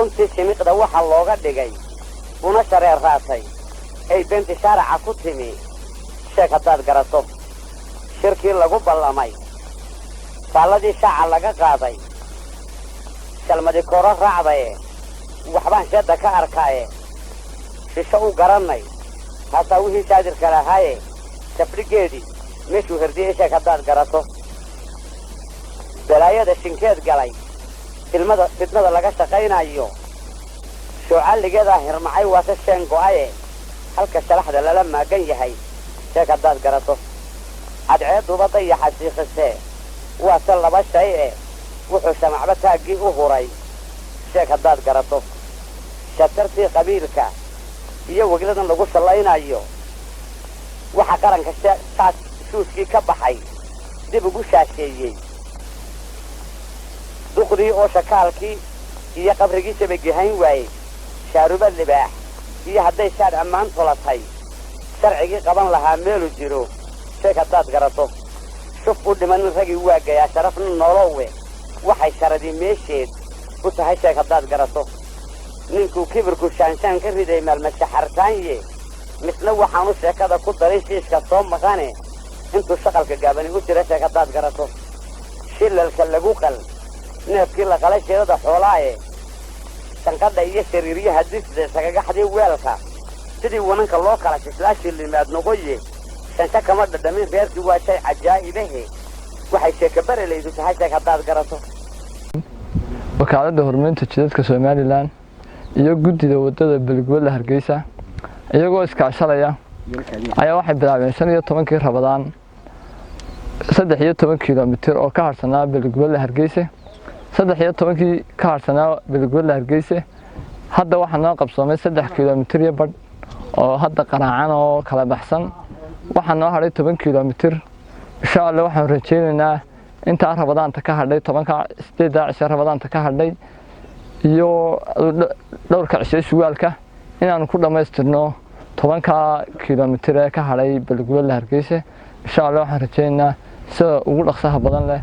Runtii shimiqda waxaa looga dhigay una shareer raatay ay beenti shaaraca ku timi, sheeg haddaad garato. Shirkii lagu ballamay, faalladii shaaca laga qaaday, shalmadi kooro raacdaye, waxbaan sheedda ka arkaaye, shisho u garannay haasaa wixii shaadirka lahaaye, safdhiggeedii meeshuu herdiyey, sheeg haddaad garato. Balaayada shinkeed galay, filmada fidnada laga shaqaynayo, shoocalligeedaa hirmacay, waase sheen go'aye, halka shalaxda lala maagan yahay, sheeg haddaad garato. Cadceedduba dayaxa shiikhisee, waase laba shay e, wuxuu shamacba taaggii u huray, sheeg haddaad garato. Shatartii qabiilka iyo wegladan lagu shallaynayo, waxa qaranka saas shuuskii ka baxay dib ugu shaasheeyey, duqdii oo shakaalkii iyo qabrigii shabagihayn waayey, shaaruba libaax iyo hadday shaadh ammaan tolatay, sharcigii qaban lahaa meelu jiro, sheeg haddaad garato. Shuf u dhimanin ragii waa gayaa sharafna nolowe, waxay sharadii meesheed u tahay, sheeg haddaad garato. Ninkuu kibirku shaanshaan ka riday maalmashaxartaanye, misna waxaanu sheekada ku daray shiishka soo maqane, intuu shaqalka gaabani u jira, sheeg haddaad garato. Shilalka lagu qal neefkii la qalay sheedada xoolaaye, shanqadha iyo shariiryaha disda sagagaxdii weelka, sidii wananka loo kala shislaa shillimaad noqoye, shansha kama dhadhamin reerkii, waa shay cajaa'ibahe, waxay sheekabarelaydu tahay, sheeg haddaad garato. Wakaaladda Horumarinta Jidadka Somalilan iyo guddida wadada Beligubadle Hargeysa iyagoo iskaashanaya ayaa waxay bilaabeen 15-kii Rabadaan 13 kilomitir oo ka harsanaa Beligubadle Hargeysa. 13-kii ka harsanaa Beligubadle Hargeysa hadda waxaa noo qabsoomay 3 kilomitir iyo badh oo hadda qaraacan oo kala baxsan. Waxaa noo hadhay 10 kilomitir. Insha Allah waxaanu rajeynaynaa intaa Rabadaanta ka hadhay, 10-ka 8-daa cishe Rabadaanta ka hadhay iyo dhowrka cishe sugaalka, inaanu ku dhammaystirno 10-ka kilomitir ee ka hadhay Beligubadle Hargeysa. Insha Allah waxaan rajeynaynaa sida ugu dhaqsaha badan leh,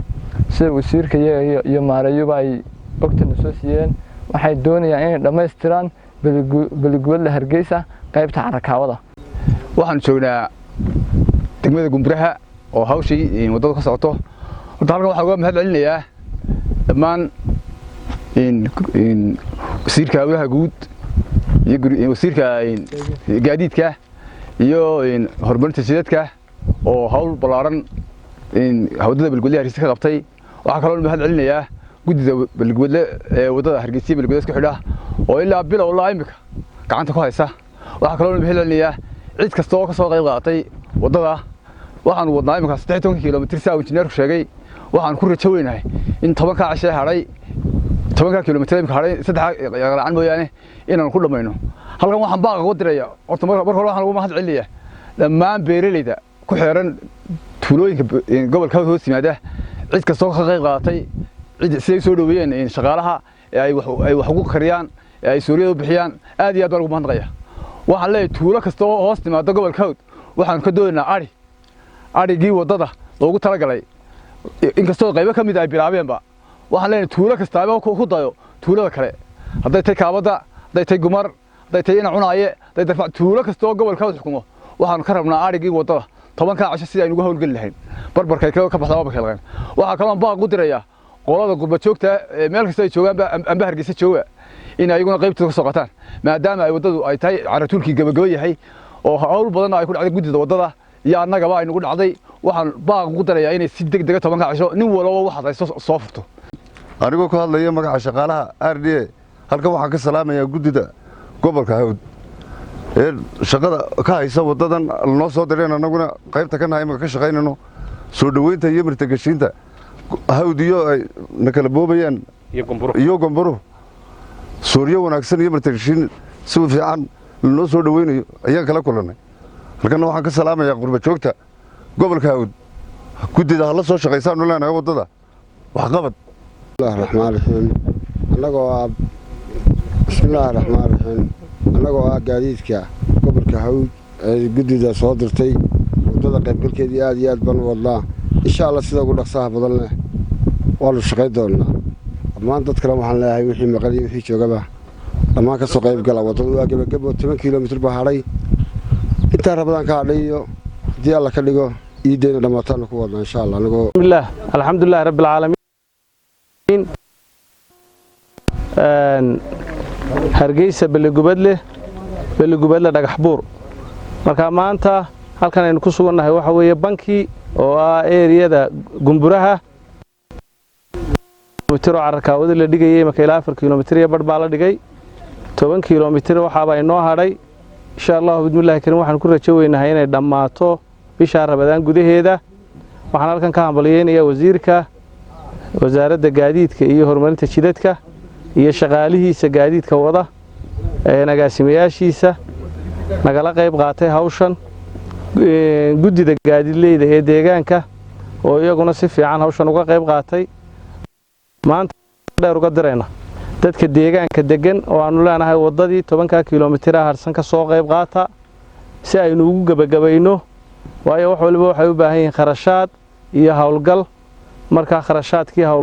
sida wasiirka iyo maareeyuba ay ogtana soo siiyeen, waxay doonayaan inay dhammaystiraan Beligubadle Hargeysa qaybta carakaawada. Waxaanu joognaa degmada Gumburaha oo hawshii waddada ka socoto. Horta halkan waxaan uga mahad celinayaa dhammaan wasiirka hawlaha guud iyo wasiirka gaadiidka iyo horumarinta jidadka oo hawl ballaaran waddada Beligubadle Hargeysa ka qabtay. Waxaa kaloo mahad celinayaa guddida Beligubadle ee waddada Hargeysa Beligubadle isku xidha oo ilaa bilow ilaa imika gacanta ku haysa. Waxaa kaloo mahad celinayaa cid kasta oo ka soo qayb qaadatay waddada. Waxaanu wadnaa imika 13 kilomitir, saa injineerku sheegay. Waxaan ku rajo weynahay in 10-kaa cishee hadhay, 10-kaa kilomitir imika hadhay, saddex qaraacan mooyaane, inaanu ku dhammayno. Halkan waxaan baaqa uga diraya horta marka hore waxaan ugu mahad celinayaa dhammaan beeraleyda ku xeeran tuulooyinka gobolka hoos yimaada, cid kastoo ka qayb qaadatay, cid siday soo dhoweeyeen shaqaalaha ee ay wax ugu kariyaan ee ay suuriyada u bixiyaan, aad iyo aad baan ugu mahadnaqaya. Waxaan leeyahay tuulo kasta oo hoos timaada gobolka Hawd waxaanu ka doonaynaa adhi, adhigii waddada loogu talagalay, inkastoo qaybo ka mid ay bilaabeenba. Waxaan leenahay tuulo kastaaba ku dayo tuulada kale, hadday tay Kaabadda, hadday tay Gumar, hadday tay Ina Cunaaye, hadday Darfac, tuulo kasta oo gobolka Hawd xukumo waxaanu ka rabnaa adhigii waddada 10-kaa casho sidii aynu uga howlgeli lahayn. Barbarkay ka baxdaa waa barkay laqayn. Waxaa kaloo baaq u dirayaa qolada qurba joogta meel kasta ay joogaanba, amba Hargeysa jooga, in ayaguna qaybtooda ka soo qataan, maadaama ay waddadu ay tahay caratuulkii gabagaba yahay oo hawl badanna ay ku dhacday guddida waddada iyo annagaba ay nagu dhacday. Waxaan baaq ugu darayaa inay si deg dega 10-ka casho nin walba waxaad hayso soo furto. Anigoo ku hadlaya magaca shaqaalaha RDA, halkan waxaan ka salaamayaa guddida gobolka Hawd ee shaqada ka haysa waddadan lanoo soo direen, annaguna qaybta ka nahay, imaka ka shaqaynayno soo dhoweynta iyo martageshiinta Hawd iyo ay na kala boobayaan iyo Gomburuhu, sooryo wanaagsan iyo martageshiin si fiican lanoo soo dhoweynayo ayaan kala kulannay. Halkanna waxaan ka salaamayaa qurba joogta gobolka Hawd. Guddida hala soo shaqaysaanu leenahay waddada waxqabad. Bismillahi raxmaan raxiim. Annagoo ah, bismillaahi raxmaan raxiim, annagoo ah gaadiidka gobolka Hawd ee guddida soo dirtay waddada qaybgalkeedii, aad iyo aad baan u wadnaa. Insha Allah sida ugu dhaqsaha badan leh waanu shaqayn doonnaa. Dhammaan dadkana waxaan leeyahay wixii maqan iyo wixii joogaba Dhammaan ka soo qayb gala. Waddadu waa gebagebo, 10 kilomitir baa hadhay. Intaa Rabadaan ka hadhay iyo haddii Alla ka dhigo iideyna dhammaataanu ku wadnaa, insha Allah, anagoo Bismillah, alxamdulilah rabbi alcaalamiin. Hargeysa Beligubadle, Beligubadle Dhagax Buur. Marka maanta halkan aynu ku sugannahay waxa weeye bankii oo ah eriyada Gumburaha mitir oo cararkaawada la dhigayay. Marka ilaa 4 kilomitir iyo badh baa la dhigay, 10 kilomitir waxaaba inoo hadhay. Insha Allahu bismillahi kariim, waxaan ku rajo weynahay inay dhammaato bishaa Rabadaan gudaheeda. Waxaan halkan ka hambalyeynayaa wasiirka wasaaradda gaadiidka iyo horumarinta jidadka iyo shaqaalihiisa gaadiidka wada, agaasimayaashiisa nagala qayb qaatay hawshan, guddida gaadiidleyda ee deegaanka oo iyaguna si fiican hawshan uga qayb qaatay. Maanta dheer uga dirayna dadka deegaanka deggan oo aanu leenahay waddadii 10-ka kilomitira harsan ka soo qayb qaata si aynu ugu gebagabayno, waayo wax waliba waxay u baahan yihiin kharashaad iyo howlgal. Markaa kharashaadkii hawl